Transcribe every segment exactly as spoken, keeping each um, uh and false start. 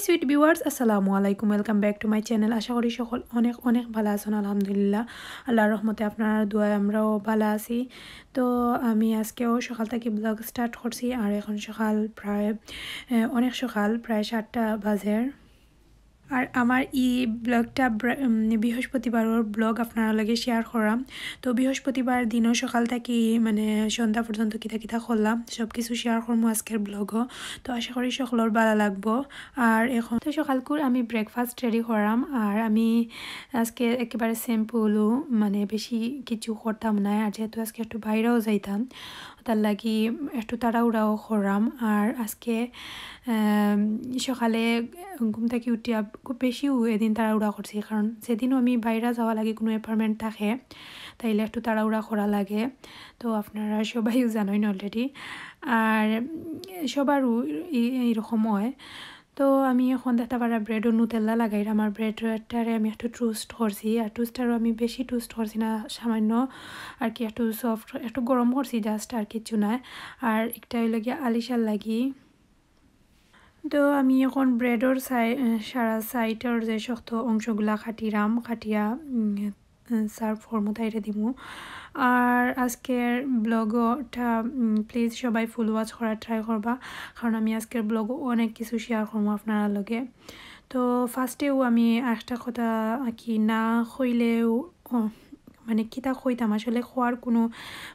Sweet viewers, আসসালামু আলাইকুম, welcome back to my channel। আশা করি সকল অনেক অনেক ভালা আছইন। আলহামদুলিল্লাহ, আল্লাহর রহমতে আপনারার দোয়ায় আমরাও ভালা আছি। তো আমি আজকেও সকাল থাকি vlog start করছি, আর এখন সকাল প্রায়, আহ, অনেক সকাল, প্রায় সাতটা বাজের। আর আমার ই vlogটা ব্র-, উম, বৃহস্পতিবারর vlog আপনারার লগে share করাম। তো বৃহস্পতিবার দিনও সকাল থাকি মানে সন্ধ্যা পর্যন্ত কিতা কিতা করলাম সব কিছু share করমু আজকের vlogও। তো আশা করি সকলর ভালা লাগবো। আর এখন তো সকালকুর আমি breakfast ready করাম। আর আমি আজকে একেবারে simple, মানে বেশি কিছু করতাম না। আর যেহেতু আজকে একটু বাইরেও যাইতাম, তার লাগি একটু তাড়াহুড়াও করাম। আর আজকে, আম, সকালে ঘুম থাকি উঠিয়া খুব বেশিও এদিন তাড়াহুড়া করছি, কারণ যেদিনও আমি বাইরে যাওয়া লাগি কোনো appointment থাকে, তাইলে একটু তাড়াহুড়া করা লাগে। তো আপনারা সবাইও জানইন already। আর সবারও এই, এইরকম হয়। তো আমি এখন দেখতা পাররা breadও Nutella লাগাইরাম। আর breadটারে আমি একটু toast করছি, আর toastটারও আমি বেশি toast করছি না, সামান্য আর কি একটু soft, একটু গরম করছি just, আর কিচ্ছু নায়। আর একটা অইলো গিয়া আলিশার লাগি। তো আমি এখন breadর সাই-, সারা sideর যে শক্ত অংশগুলা কাটিরাম, কাটিয়া, উম, serve করমু, তাইরে দিমু। আর আজকের vlogটা, উম, please সবাই full watch করার try করবা, কারণ আমি আজকের vlogও অনেক কিছু share করমু আপনারার লগে। তো firstএও আমি একটা কথা আর কি না কইলেও, ও, মানে কিতা কইতাম, আসলে কওয়ার কোনো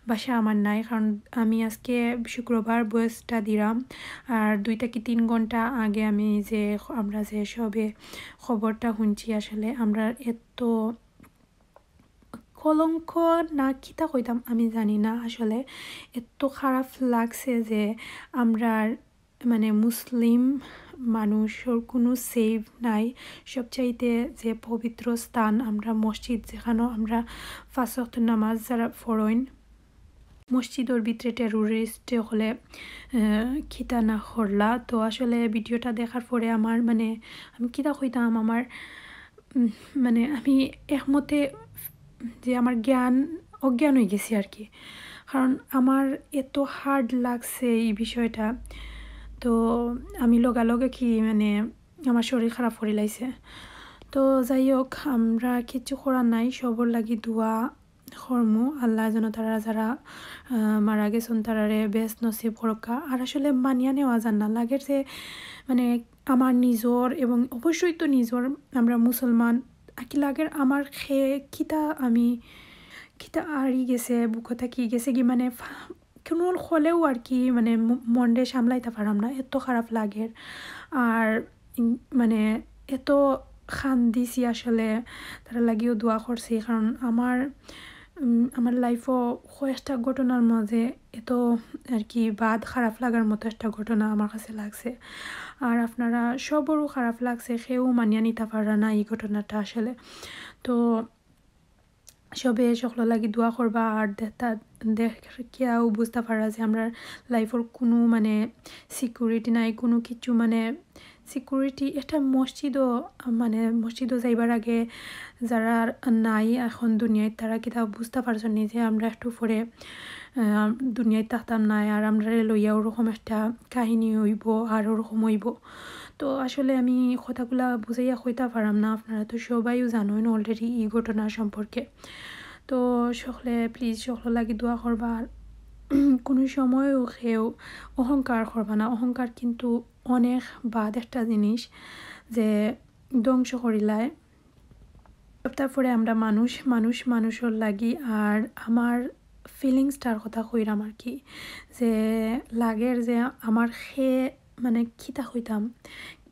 ভাষা আমার নাই, কারণ আমি আজকে শুক্রবার voiceটা দিরাম। আর দুই থাকি তিন ঘন্টা আগে আমি যে, আমরা যে সবে খবরটা হুনছি, আসলে আমরা এত কলঙ্ক না কিতা কইতাম আমি জানি না, আসলে এত খারাপ লাগছে যে আমরার মানে মুসলিম মানুষর কোনো safe নাই। সবচাইতে যে পবিত্র স্থান আমরা মসজিদ, যেখানো আমরা পাঁচ ওয়াক্ত নামাজ যারা পড়ইন, মসজিদর ভিতরে terrorist হকলে, আহ, কিতা না করলা। তো আসলে videoটা দেখার পরে আমার মানে আমি কিতা কইতাম, আমার, উম, মানে আমি একমতে যে আমার জ্ঞান অজ্ঞান অই গেছি আর কি, কারণ আমার এত hard লাগছে এই বিষয়টা। তো আমি লগালগে কি মানে আমার শরীর খারাপ করি লাইছে। তো যাই হোক, আমরা কিচ্ছু করার নাই, সবর লাগি দোয়া করমু। আল্লাহ যেন তারা যারা, আহ, মারা গেছইন তারারে বেহেস্ত নসিব করউক্কা। আর আসলে মানিয়া নেওয়া যার না, লাগের যে মানে আমার নিজর, এবং অবশ্যই তো নিজর, আমরা মুসলমান, আর কি লাগের আমার খে কিতা আমি কিতা আরি গেছে, বুকো থাকি গেছে কি মানে ফা-, কোনো হলেও আর কি মানে ম-, মনরে সামলাইতা পারাম না, এত খারাপ লাগের। আর ইন-, মানে এত কান্দিছি আসলে, তারার লাগিও দোয়া করছি, কারণ আমার, উম, আমার lifeও কয়েকটা ঘটনার মাঝে এত আর কি বাদ খারাপ লাগার মতো একটা ঘটনা আমার কাছে লাগছে। আর আপনারা সবরও খারাপ লাগছে, কেউ মানিয়া নিতা পাররা না এই ঘটনাটা আসলে। তো সবে সকলর লাগি দোয়া করবা, আর দেখতা, দেখিয়াও বুঝতা পাররা যে আমরার lifeর কোনো মানে security নাই, কোনো কিছু মানে security। একটা মসজিদও, মানে মসজিদও যাইবার আগে যারা নাই এখন দুনিয়াত, তারা কিতা বুঝতা পারছইন নি যে আমরা একটু পরে, আহ, দুনিয়াত থাকতাম নায়, আর আমরারে লইয়া ওরকম একটা কাহিনী অইবো আর ওরকম অইবো। তো আসলে আমি কথাগুলা বুঝাইয়া কইতা পারাম না, আপনারা তো সবাইও জানইন already এই ঘটনা সম্পর্কে। তো সকলে please সকলর লাগি দোয়া করবা, আর কোনো সময়ও কেউ অহংকার করবা না। অহংকার কিন্তু অনেক বাদ একটা জিনিস যে ধ্বংস করিলায়। তারপরে আমরা মানুষ, মানুষ মানুষর লাগি। আর আমার feelingsটার কথা কইরাম আর কি, যে লাগের যে আমার খে মানে কিতা কইতাম,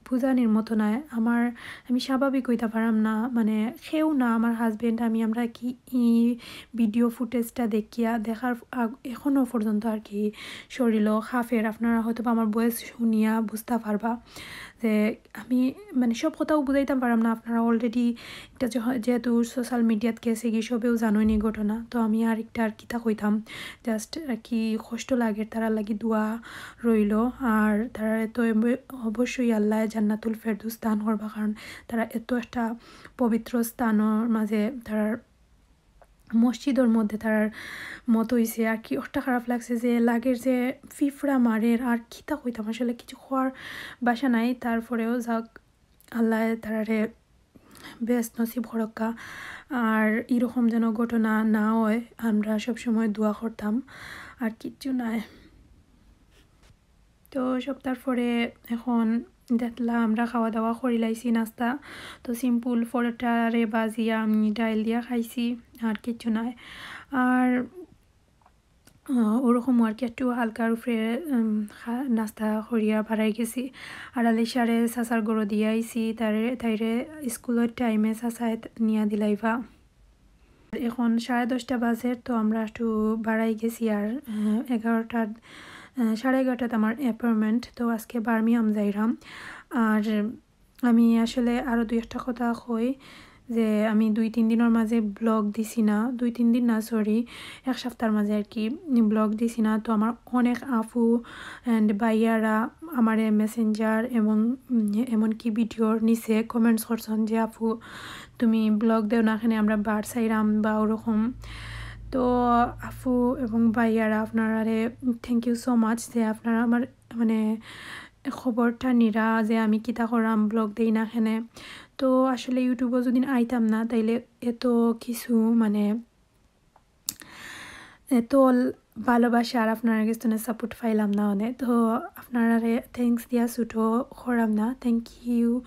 বুঝানির মতো নায়। আমার, আমি স্বাভাবিক অইতা পারাম না, মানে কেউ না, আমার husband, আমি, আমরা কি ই video footageটা দেখিয়া দেখার আগ-, এখনো পর্যন্ত আর কি শরীরও কাঁপের। আপনারা হয়তো বা আমার voice শুনিয়া বুঝতা পারবা যে আমি মানে সব কথাও বুঝাইতাম পারাম না। আপনারা already এটা যে হয়, যেহেতু social mediaত গেছে গি সবেও জানইন এই ঘটনা, তো আমি আর একটা আর কিতা কইতাম, just আর কি কষ্ট লাগের, তারার লাগি দোয়া রইলো। আর তারারে তো এব-, অবশ্যই আল্লাহ জান্নাতুল ফেরদৌস দান করবা, কারণ তারা এত একটা পবিত্র স্থানর মাঝে, তারার মসজিদর মধ্যে তারার মত অইছে। আর কি একটা খারাপ লাগছে যে লাগের যে ফিফড়া মারের, আর কিতা কইতাম আসলে, কিছু কওয়ার ভাষা নাই। তারপরেও যাক, আল্লাহ তারারে বেহেস্ত নসিব করউক্কা। আর এরকম যেন ঘটনা না হয়, আমরা সবসময় দোয়া করতাম। আর কিচ্ছু নাই। তো সপ্তাহর পরে এখন দেখলা আমরা খাওয়া দাওয়া করিলাইছি, নাস্তা। তো simple পরোটারে ভাজিয়া আমি ডাইল দিয়া খাইছি, আর কিচ্ছু নাই। আর আহ, ওরকম আর কি, একটু হালকার উপরে, উম, খা-, নাস্তা করিয়া বারাই গেছি। আর আলিশারে চাচার ঘরো দিয়া আইছি, তারে, তাইরে স্কুলর টাইমে চাচায় নিয়া দিলাইবা। এখন সাড়ে দশটা বাজে, তো আমরা একটু বারাই গেছি। আর, আহ, এগারোটার, আহ, সাড়ে এগারোটাত আমার অ্যাপয়েন্টমেন্ট, তো আজকে বার্মিংহাম যাইরাম। আর আমি আসলে আরও দুই একটা কথা কই যে আমি দুই তিন দিনর মাঝে ব্লগ দিছি না, দুই তিন দিন না, সরি, এক সপ্তাহর মাঝে আর কি ব্লগ দিছি না। তো আমার অনেক আফু and ভাইয়ারা আমারে মেসেঞ্জার এবং, উম, এমনকি ভিডিওর নিচে কমেন্টস করছন যে, "আফু, তুমি ব্লগ দেও না, এখানে আমরা বার চাইরাম" বা ওরকম। তো আফু এবং ভাইয়ারা, আপনারারে thank you so much যে আপনারা আমার মানে খবরটা নিরা যে আমি কিতা করাম, ব্লগ দেই না কেনে। তো আসলে ইউটিউবও যদি আইতাম না, তাইলে এত কিছু মানে এত ল-, ভালোবাসা আর আপনার কাছ থেকে সাপোর্ট পাইলাম না অনে। তো আপনারারে থ্যাঙ্কস দিয়া ছোট করাম না। Thank you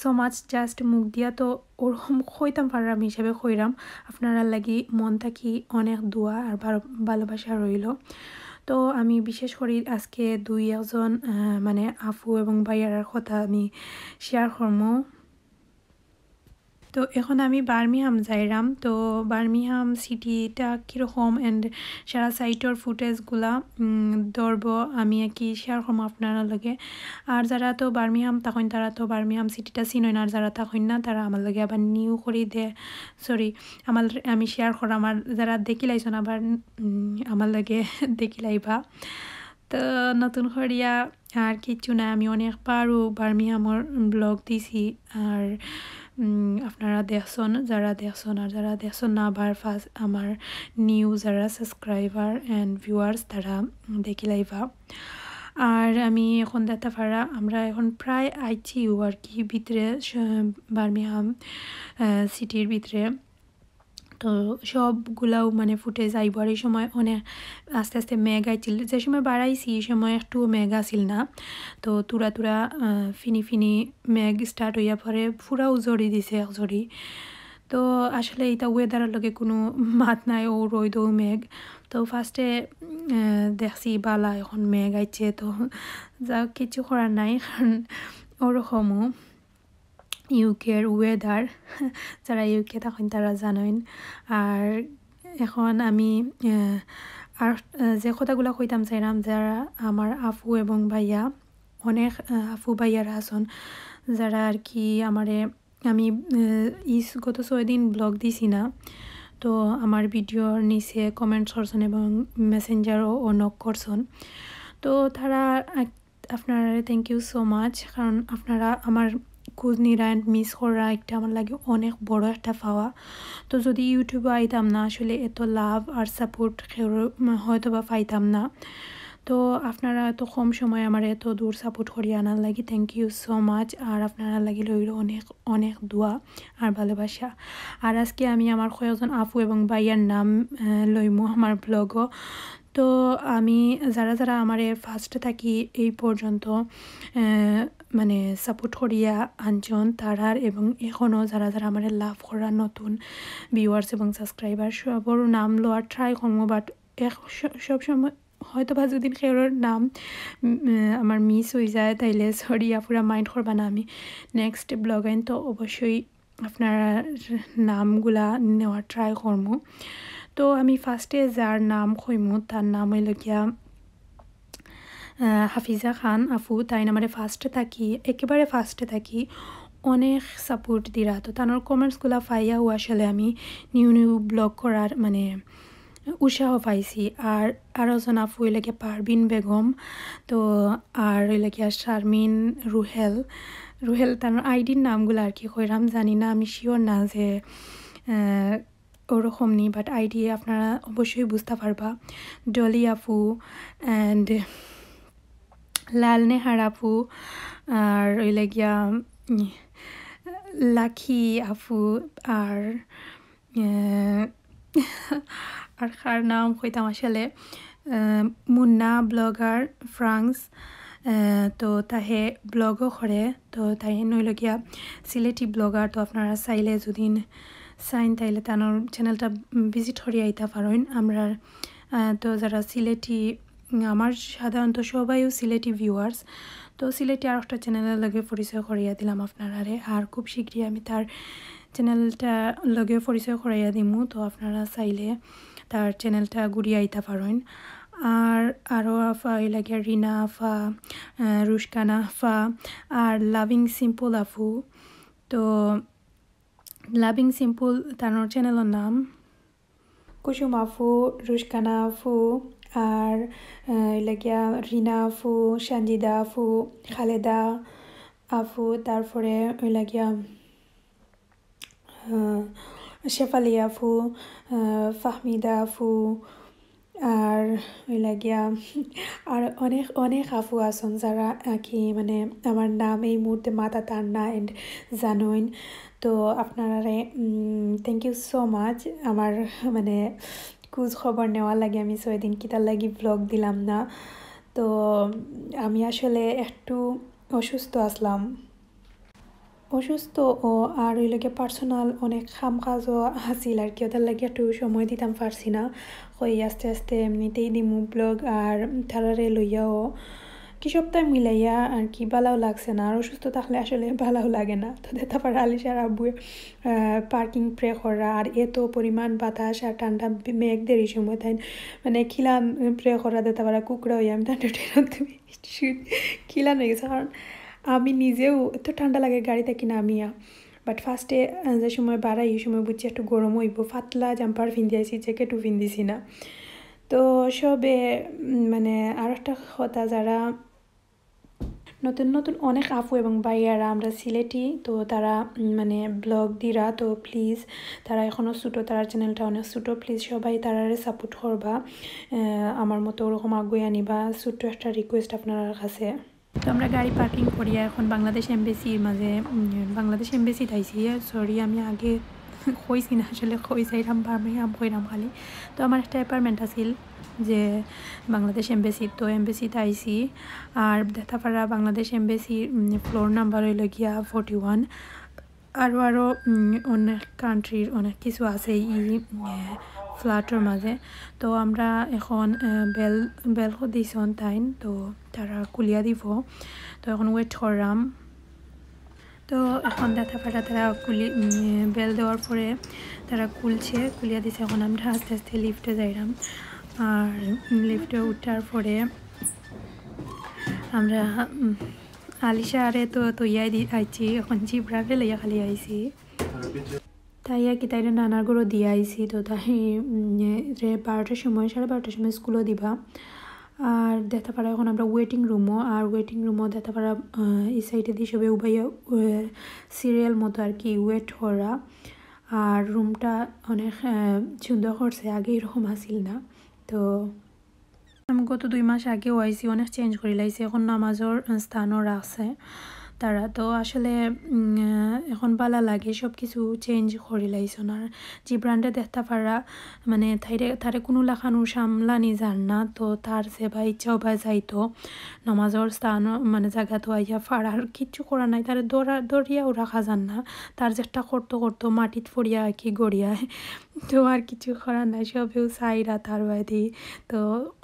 so much। Just মুখ দিয়া তো ওরকম কইতাম পাররাম হিসাবে কইরাম। আপনারার লাগি মন থাকি অনেক দোয়া আর ভালো-, ভালোবাসা রইল। তো আমি বিশেষ করি আজকে দুই একজন, আহ, মানে আফু এবং ভাইয়ারার কথা আমি শেয়ার করমু। তো এখন আমি বার্মিংহাম যাইরাম। তো বার্মিংহাম সিটিটা কীরকম and সারা সাইটর ফুটেজগুলা, উম, ধরবো আমি আর কি শেয়ার করমু আপনারার লগে। আর যারা তো বার্মিংহাম থাকইন, তারা তো বার্মিংহাম সিটিটা চিনইন, আর যারা থাকইন না, তারা আমার লগে আবার নিউ করি দে, সরি, আমার, আমি শেয়ার করাম। আর যারা দেখিলাইছন আবার, উম, আমার লগে দেখিলাইবা। তো নতুন করিয়া আর কিচ্ছু না, আমি অনেকবারও বার্মিংহামর ব্লগ দিছি। আর, উম, আপনারা দেখছন, যারা দেখছন আর যারা দেখছন না, আবার ফার্স্ট আমার নিউ যারা সাবস্ক্রাইবার and ভিউয়ার্স, তারা দেখিলাইবা। আর আমি এখন দাতাপাড়া, আমরা এখন প্রায় আইছি আর কি ভিতরে, স-, বার্মিংহাম, আহ, সিটির ভিতরে। তো সবগুলাও মানে ফুটেজ আইব। আর এই সময় অনেক আস্তে আস্তে মেঘ আইছিল, যে সময় বারাইছি এই সময় একটু মেঘ আছিল না। তো তুরা তুরা, আহ, ফিনি ফিনি মেঘ স্টার্ট হইয়া পরে পুরাও ঝড়ি দিছে এক ঝড়ি। তো আসলে এটা ওয়েদারর লগে কোনো মাত নাই, ও রইদ ও মেঘ। তো ফার্স্টে, আহ, দেখছি বালা এখন মেঘ আইছে, তো যা কিছু করার নাই, কারণ ওরকমও ইউকের ওয়েদার, যারা ইউকে থাকইন তারা জানইন। আর এখন আমি, আহ, আর, আহ, যে কথাগুলা কইতাম চাইরাম, যারা আমার আফু এবং ভাইয়া, অনেক, আহ, আফু ভাইয়ারা আছন, যারা আর কি আমারে, আমি, আহ, ইস গত ছয় দিন ব্লগ দিছি না, তো আমার ভিডিওর নিচে কমেন্টস করছন এবং মেসেঞ্জারও নক করছন। তো তারা, আহ, আপনারারে thank you so much, কারণ আপনারা আমার খোঁজ নিরা and মিস করা একটা আমার লাগি অনেক বড় একটা পাওয়া। তো যদি ইউটিউবে আইতাম না, আসলে এত লাভ আর সাপোর্ট কেউ হয়তো বা পাইতাম না। তো আপনারা এত কম সময়ে আমার এত দূর সাপোর্ট করি আনার লাগি thank you so much। আর আপনারার লাগি লইল অনেক অনেক দোয়া আর ভালোবাসা। আর আজকে আমি আমার কয়েকজন আফু এবং ভাইয়ার নাম, আহ, লইমু আমার ব্লগও। তো আমি যারা যারা আমারে ফার্স্ট থাকি এই পর্যন্ত, আহ, মানে সাপোর্ট করিয়া আনছন তারার, এবং এখনও যারা যারা আমারে লাভ করা নতুন ভিউয়ার্স এবং সাবস্ক্রাইবার, সবর নাম লওয়ার ট্রাই করমু, বাট এক স-, সব সময় হয়তো বা যদি কেউর নাম, উম, আহ, আমার মিস হয়ে যায়, তাইলে সরি, পুরা মাইন্ড করবা না। আমি নেক্সট ব্লগ আইন তো অবশ্যই আপনার নামগুলা নেওয়ার ট্রাই করমু। তো আমি ফার্স্টে যার নাম কইমু, তার নাম হইল গিয়া, আহ, হাফিজা খান আফু। তাইন আমারে ফার্স্টে থাকি, একেবারে ফার্স্টে থাকি অনেক সাপোর্ট দিরা। তো তানোর কমেন্টসগুলা পাইয়াও আসলে আমি নিউ নিউ ব্লগ করার মানে উৎসাহ পাইছি। আর আরও জন আফু হইল গিয়া পারভিন বেগম, তো আর হইল গিয়া শারমিন রুহেল। রুহেল তার আইডির নামগুলা আর কি কইরাম জানি না, আমি শিওর না যে, আহ, ওরকম নি, বাট আইডি আপনারা অবশ্যই বুঝতা পারবা। ডলি আফু and লাল নেহার আফু, আর হইল গিয়া, উম, লাকি আফু আর, আহ, আর কার নাম কইতাম আসলে, আহ, মুন্না ব্লগার ফ্রান্স, আহ, তো তাহে ব্লগও করে, তো তাই নইল গিয়া সিলেটি ব্লগার। তো আপনারা চাইলে যদি চাইন তাইলে তানোর চ্যানেলটা ভিজিট করিয়া আইতা পারইন। আমরা, আহ, তো যারা সিলেটি, উম, আমার সাধারণত সবাইও সিলেটি ভিউয়ার্স, তো সিলেটি আর একটা চ্যানেলের লগে পরিচয় করিয়া দিলাম আপনারারে। আর খুব শীঘ্রই আমি তার চ্যানেলটা লগে পরিচয় করাইয়া দিমু, তো আপনারা চাইলে তার চ্যানেলটা ঘুরিয়া আইতা পারইন। আর আরও আফা, ওই লাগে রিনা আফা, আহ, রুশকানা আফা, আর লাভিং সিম্পল আফু। তো লাভিং সিম্পল তানোর চ্যানেলের নাম। কুসুম আফু, রুশকানা আফু, আর, আহ, ওই লাগিয়া রিনা আফু, সানজিদা আফু, খালেদা আফু, তারপরে ওই লাগিয়া, আহ, শেফালি আফু, আহ, ফাহমিদা আফু, আর ওই লাগিয়া আর অনেক, অনেক আফু আছইন যারা আর কি, মানে, আমার নাম এই মুহূর্তে মাথাত আর না, and জানইন। তো আপনারারে, উম, thank you so much। আমার, মানে, খোঁজ খবর নেওয়ার লাগি আমি ছয় দিন কিতার লাগি ব্লগ দিলাম না। তো আমি আসলে একটু অসুস্থ আছলাম। অসুস্থ ও আর ওই লাগে পার্সোনাল অনেক কাম কাজও আছিল আর কি, ওটার লাগি একটু সময় দিতাম পারছি না। কই আস্তে আস্তে এমনিতেই দিমু ব্লগ আর তারারে লইয়াও। কি সপ্তাহ মিলাইয়া আর কি ভালাও লাগছে না, আর অসুস্থ থাকলে আসলে ভালাও লাগে না। তো দেতা পারা আলিশার আব্বুয়ে, আহ, পার্কিং প্রে করা, আর এত পরিমাণ বাতাস আর ঠান্ডা মেঘ দেরি সময় তাই, মানে, খিলান প্রে করা দেতা পারা কুকড়া হইয়া আমি ঠান্ডা টেরাত তুমি খিলান হয়ে গেছে, কারণ আমি নিজেও এত ঠান্ডা লাগে গাড়ি থাকি না আমিয়া। বাট ফার্স্টে যে সময় বাড়াই, এই সময় বুঝছি একটু গরম হইব, পাতলা জাম্পার পিন্দি আইছি, জ্যাকেটও পিন্দিছি না। তো সবে, উম, মানে, আর একটা কথা, যারা নতুন নতুন অনেক আফু এবং ভাইয়ারা আমরা সিলেটি, তো তারা, উম, মানে, ব্লগ দিরা, তো প্লিজ, তারা এখনও ছোটো, তারা চ্যানেলটা অনেক ছোটো, প্লিজ সবাই তারারে সাপোর্ট করবা, আহ, আমার মতো ওরকম আগুয়ে আনিবা, ছোট্ট একটা রিকোয়েস্ট আপনার কাছে। তো আমরা গাড়ি পার্কিং করিয়া এখন বাংলাদেশ এমবেসির মাঝে, উম, বাংলাদেশ এমবেসিত আইছি। সরি, আমি আগে কইছি না, আসলে কই যাইরাম, বার্মিংহাম কইরাম খালি। তো আমার একটা অ্যাপার্টমেন্ট আছিল যে বাংলাদেশ এমবেসি, তো এমবেসিত আইছি। আর দেতাপাড়া বাংলাদেশ এমবেসির, উম, ফ্লোর নাম্বার হইল গিয়া ফর্টি ওয়ান। আরও, আরও, উম, অনেক কান্ট্রির অনেক কিছু আছে এই, উম, ফ্ল্যাটর মাঝে। তো আমরা এখন, আহ, বেল, বেল দিছন তাইন, তো তারা খুলিয়া দিব। তো এখন ওয়েট করলাম। তো এখন দেতাপাড়া তারা খুলি, উম, বেল দেওয়ার পরে তারা খুলছে, খুলিয়া দিছে। এখন আমরা আস্তে আস্তে লিফটে যাইলাম। আর লিফটে উঠার পরে আমরা, উম, আলিশা আরে তো তৈয়াই দি আইছি, এখন জিব্রারে লইয়া খালি আইছি। তাই আর কি তাইরে নানার ঘরো দিয়া আইছি, তো তাই, উম, রে বারোটার সময়, সাড়ে বারোটার সময় স্কুলও দিবা। আর দেতাপাড়া এখন আমরা ওয়েটিং রুমও, আর ওয়েটিং রুমও দেতাপাড়া, আহ, এই সাইডে দিয়ে সবে উবাইয়া, আহ, সিরিয়াল মতো আর কি ওয়েট করা। আর রুমটা অনেক, আহ, সুন্দর করছে, আগে এরকম আছিল না। তো আমি গত দুই মাস আগেও আইছি, অনেক চেঞ্জ করি লাইছে। এখন নামাজর স্থানও রাখছে তারা। তো আসলে, উম, এখন বালা লাগে, সব কিছু চেঞ্জ করি লাইছন। আর জিব্রানরে দেতাপাড়া, মানে, তাইরে, তারে কোনো লাখানও সামলানি যার না। তো তার যে বা ইচ্ছাও বা যাইতো নামাজর স্থান, মানে, জায়গা তো আইয়া ফাড়ার কিচ্ছু করার নাই। তারে ধরা, ধরিয়াও রাখা যার না। তার যেটা করতো করতো, মাটিত পড়িয়া কি গড়িয়া তো আর কিছু করার নাই, সবেও চাইরা তার বায়দি। তো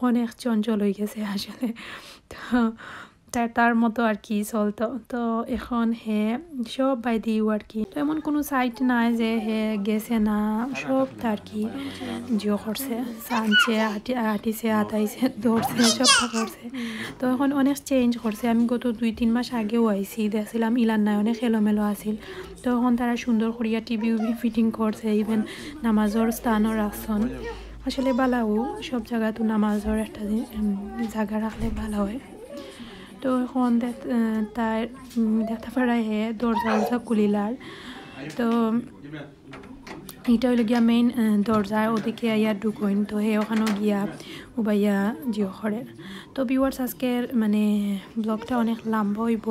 অনেক চঞ্চল হয়ে গেছে আসলে। তো তার, তার মতো আর কি চলতো। তো এখন হে সব বায়দিও আর কি। তো এমন কোনো সাইট নাই যে হে গেছে না, সব তার কি জিও করছে, সানছে, আটি-, আটিছে, আতাইছে, ধরছে, সবটা করছে। তো এখন অনেক চেঞ্জ করছে। আমি গত দুই তিন মাস আগেও আইছি, দেখছিলাম ইলান নাই, অনেক এলোমেলো আছিল। তো এখন তারা সুন্দর করিয়া টিভি উভি ফিটিং করছে, ইভেন নামাজর স্থানও রাখছন। আসলে বালাও সব জায়গা তো নামাজর একটা জি-, উম, জায়গা রাখলে ভালো হয়। তো এখন দেখ-, আহ, তার, উম, দেতাপাড়ায় হে দরজা উরজা খুলিলার। তো এটা হইল গিয়া মেইন, আহ, দরজা, ওদিকে আইয়া ঢুকইন। তো হে ওখানেও গিয়া উবাইয়া জিও করে। তো ভিউয়ার্স, আজকের মানে ব্লগটা অনেক লম্বা হইব।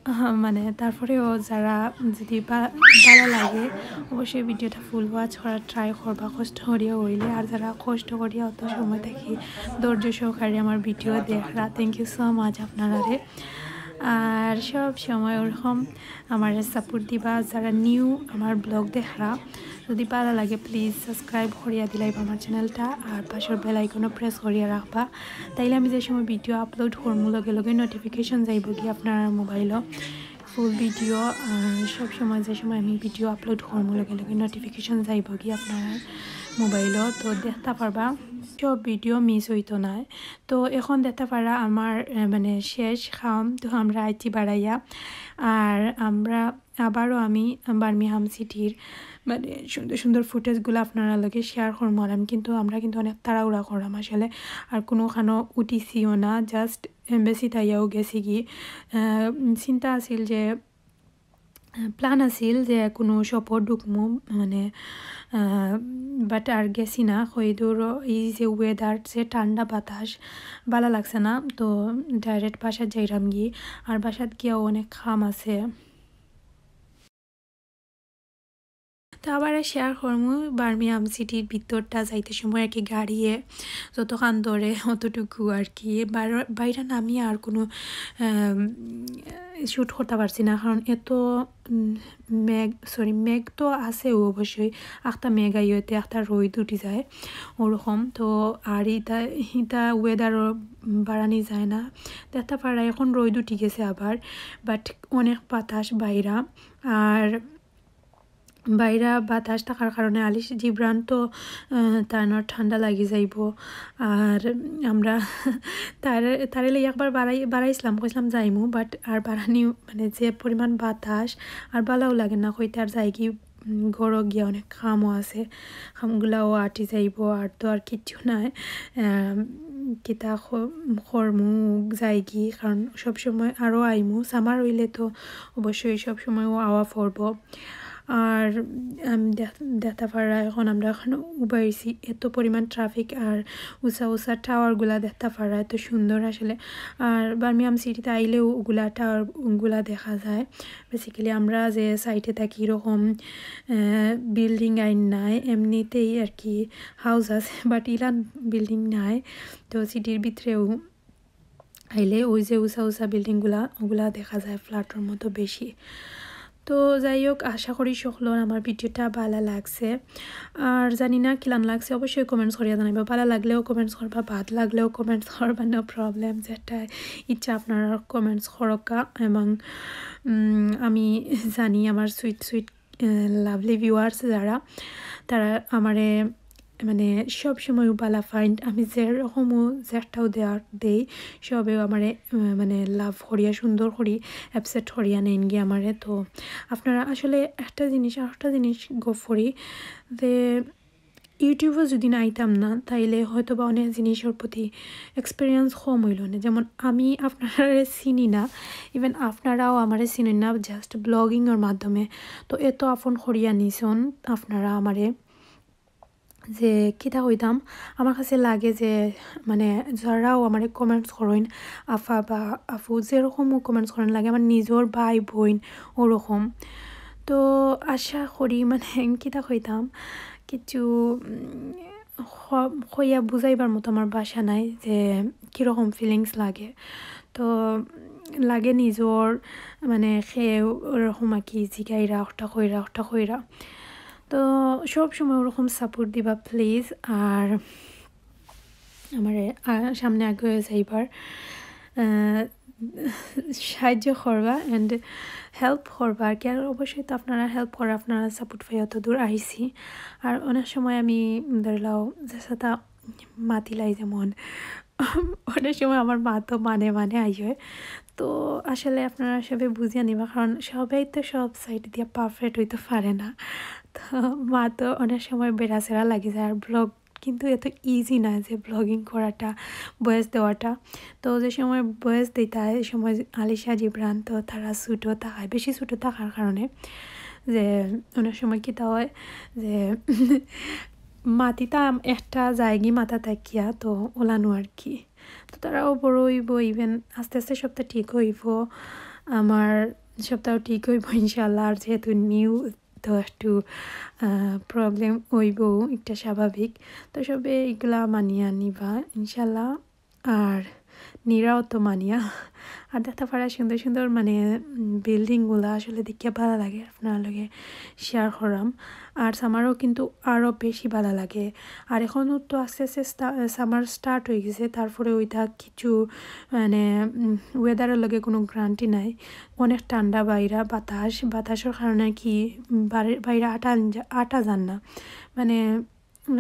আহ, মানে, তারপরেও যারা যদি বা-, ভালা লাগে, অবশ্যই ভিডিওটা ফুল ওয়াচ করার ট্রাই করবা, কষ্ট করিয়া অইলে। আর যারা কষ্ট করিয়া অত সময় থাকি ধৈর্য সহকারে আমার ভিডিও দেখরা, thank you so much আপনারারে। আর সব সময় ওরকম আমারে সাপোর্ট দিবা। যারা নিউ আমার ব্লগ দেখরা, যদি ভালা লাগে, প্লিজ সাবস্ক্রাইব করিয়া দিলাইবা আমার চ্যানেলটা, আর পাশের বেল আইকনও প্রেস করিয়া রাখবা। তাইলে আমি যে সময় ভিডিও আপলোড করমু, লগে লগে নোটিফিকেশন যাইবগি আপনার মোবাইলও। ফুল ভিডিও, আহ, সব সময় যে সময় আমি ভিডিও আপলোড করমু, লগে লগে নোটিফিকেশন যাইবগি আপনার মোবাইলও। তো দেখতা পারবা, সব ভিডিও মিস অইতো নায়। তো এখন দেখতা পাররা আমার, আহ, মানে, শেষ কাম। তো আমরা আইছি বাড়াইয়া, আর আমরা আবারও আমি বার্মিংহাম সিটির, মানে, সুন্দর সুন্দর ফুটেজগুলা আপনারার লগে শেয়ার করমু। আর আমি কিন্তু, আমরা কিন্তু অনেক তাড়াহুড়া করলাম আসলে, আর কুনুখানো উঠিছিও না, জাস্ট এমবেসিত আইয়াউ গেছিগি। আহ, চিন্তা আছিল যে, আহ, প্ল্যান আছিল যে কুনু শপও ঢুকমু, মানে, আহ, বাট আর গেছি না। কই দূর এই যে ওয়েদার, যে ঠান্ডা বাতাস, ভালা লাগছে না, তো ডাইরেক্ট বাসাত যাইরামগি। আর বাসাত গিয়াও অনেক কাম আছে। তো আবার শেয়ার করমু বার্মিংহাম সিটির ভিতরটা যাইতে সময় আর কি, গাড়িয়ে যতখান ধরে অতটুকু আর কি। বার-, বাইরে নামিয়া আর কুনু, আম, শুট করতা পারছি না, কারণ এত, উম, মেঘ, সরি, মেঘ তো আছে অবশ্যই, আখতা মেঘ আইতে আখতা রইদ উঠি যায় ওরকম। তো আর ইতা, ইতা ওয়েদারও বাড়ানি যায় না। দেখতা পাররা এখন রইদ উঠি গেছে আবার, বাট অনেক বাতাস বাইরা। আর বাইরা বাতাস থাকার কারণে আলিশ জিব্রান তো, আহ, তানর ঠান্ডা লাগি যাইবো। আর আমরা তারে, তারে লই একবার বাড়াই-, বাড়াইছিলাম, কইছিলাম যাইমু, বাট আর বাড়ানি, মানে, যে পরিমাণ বাতাস, আর ভালাও লাগে না কইতে। আর যাইগি, উম, ঘরো গিয়া অনেক কামও আছে, কামগুলাও আটি যাইবো, আর তো আর কিচ্ছু নাই। আম, কিতা খ-, করমু, যাইগি, কারণ সব সময় আরও আইমু, সামার অইলে তো অবশ্যই সব সময়ও আওয়া পড়বো। আর আমি দেখ-, দেখতা পাররা এখন আমরা এখন উবাইছি, এত পরিমাণ ট্রাফিক আর উষা উষা টাওয়ারগুলা দেখতা পাররা, এত সুন্দর আসলে। আর বার্মিংহাম সিটিতে আইলেও ওগুলা টাওয়ারগুলা দেখা যায়। বেসিক্যালি আমরা যে সাইডে থাকি এরকম, আহ, বিল্ডিং আইন নাই, এমনিতেই আর কি হাউস আছে, বাট ইলান বিল্ডিং নাই। তো সিটির ভিতরেও আইলে ওই যে উষা উষা বিল্ডিংগুলা, ওগুলা দেখা যায় ফ্ল্যাটর মতো বেশি। তো যাই হোক, আশা করি সকলর আমার ভিডিওটা ভালা লাগছে। আর জানি না কিলান লাগছে, অবশ্যই কমেন্টস করিয়া জানাইবা। ভালা লাগলেও কমেন্টস করবা, বাদ লাগলেও কমেন্টস করবা, নো প্রবলেম, যেটা ইচ্ছা আপনারা কমেন্টস করকা। এবং, উম, আমি জানি আমার সুইট সুইট, আহ, লাভলি ভিউয়ার্স যারা, তারা আমারে মানে সব সময় ভালা পাইন, আমি যেরকমও যেটাও দেওয়ার দেই, সবেও আমারে, আহ, মানে লাভ করিয়া সুন্দর করি অ্যাকসেপ্ট করিয়া নেইনগি আমারে। তো আপনারা আসলে একটা জিনিস, আর একটা জিনিস গফ করি যে ইউটিউবও যদি না আইতাম না, তাইলে হয়তো বা অনেক জিনিসর প্রতি এক্সপিরিয়েন্স কম অইলো না। যেমন আমি আপনারারে চিনি না, ইভেন আপনারাও আমারে চিনেন না, জাস্ট ব্লগিংর মাধ্যমে। তো এত আপন করিয়া নিছন আপনারা আমারে, যে কিতা কইতাম, আমার কাছে লাগে যে, মানে, যারাও আমারে কমেন্টস করইন, আফা বা আফু, যেরকমও কমেন্টস করইন, লাগে আমার নিজর ভাই বইন ওরকম। তো আশা করি, মানে, কিতা কইতাম, কিছু, উম, খ-, কইয়া বুঝাইবার মতো আমার ভাষা নাই যে কিরকম ফিলিংস লাগে। তো লাগে নিজর, মানে, কেউ ওরকম আর কি জিগাইরা, ওটা কইরা, ওটা কইরা। তো সব সময় ওরকম সাপোর্ট দিবা প্লিজ। আর আমারে, আহ, সামনে আগে যাইবার, আহ, সাহায্য করবা and হেল্প করবা আর কি। আর অবশ্যই তো আপনারা হেল্প করা, আপনারা সাপোর্ট পাই অত দূর আইছি। আর অনেক সময় আমি ধরলাও যে সাথে মাতিলাই যেমন, অনেক সময় আমার মাতো মানে মানে আইয়ে। তো আসলে আপনারা সবে বুঝিয়া নিবা, কারণ সবাই তো সব সাইড দিয়া পারফেক্ট হইতে পারে না। তো মাতো অনেক সময় বেড়াছেড়া লাগি যায়। আর ব্লগ কিন্তু এত ইজি না যে ব্লগিং করাটা, ভয়েস দেওয়াটা। তো যে সময় ভয়েস দিতা হয়, এই সময় আলিশা জিব্রান তো তারা ছোটো থাকায়, বেশি ছোটো থাকার কারণে যে অনেক সময় কিতা হয় যে মাতিতাম একটা জায়গি মাথা থাকিয়া, তো ওলানো আর কি। তো তারাও বড় হইব, ইভেন আস্তে আস্তে সবটা ঠিক হইব। আমার সপ্তাহ ঠিক অইবো ইনশাআল্লাহ। আর যেহেতু নিউ, তো একটু প্রবলেম অইবো, একটা স্বাভাবিক। তো সবে এগুলা মানিয়া নিবা ইনশাআল্লাহ। আর নিরাও তো মানিয়া। আর দেখতা পারা সুন্দর সুন্দর মানে বিল্ডিংগুলা আসলে দেখিয়া ভালা লাগে, আপনারার লগে শেয়ার করাম। আর সামারও কিন্তু আরও বেশি ভালা লাগে। আর এখনও তো আস্তে আস্তে সামার স্টার্ট অই গেছে, তারপরে ওইটা কিছু মানে ওয়েদারের লগে কোনো গ্যারান্টি নাই। অনেক ঠান্ডা বাইরা, বাতাস, বাতাসের কারণে কি বাইরা আটা আটা যার না, মানে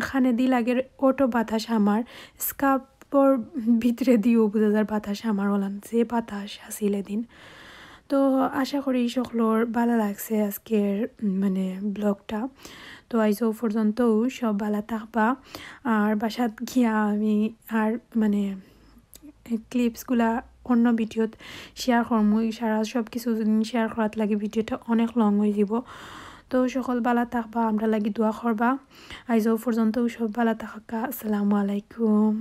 কানেদি লাগের অটো বাতাস আমার। স্কার্ফর ভিতরেদিও বুঝা যার বাতাস আমার ওলান, যে বাতাস আছিল এদিন। তো আশা করি সকলর ভালা লাগছে আজকের মানে ব্লগটা। তো আইজও পর্যন্ত সব ভালা থাকবা। আর বাসাত গিয়া আমি আর মানে ক্লিপসগুলা অন্য ভিডিওত শেয়ার করমু। সারা সব কিছু যদি শেয়ার করাত লাগে ভিডিওটা অনেক লং অই যাব। তো সকল ভালা থাকবা, আমরার লাগি দোয়া করবা। আইজও পর্যন্ত সব ভালা থাকা। আসসালামু আলাইকুম।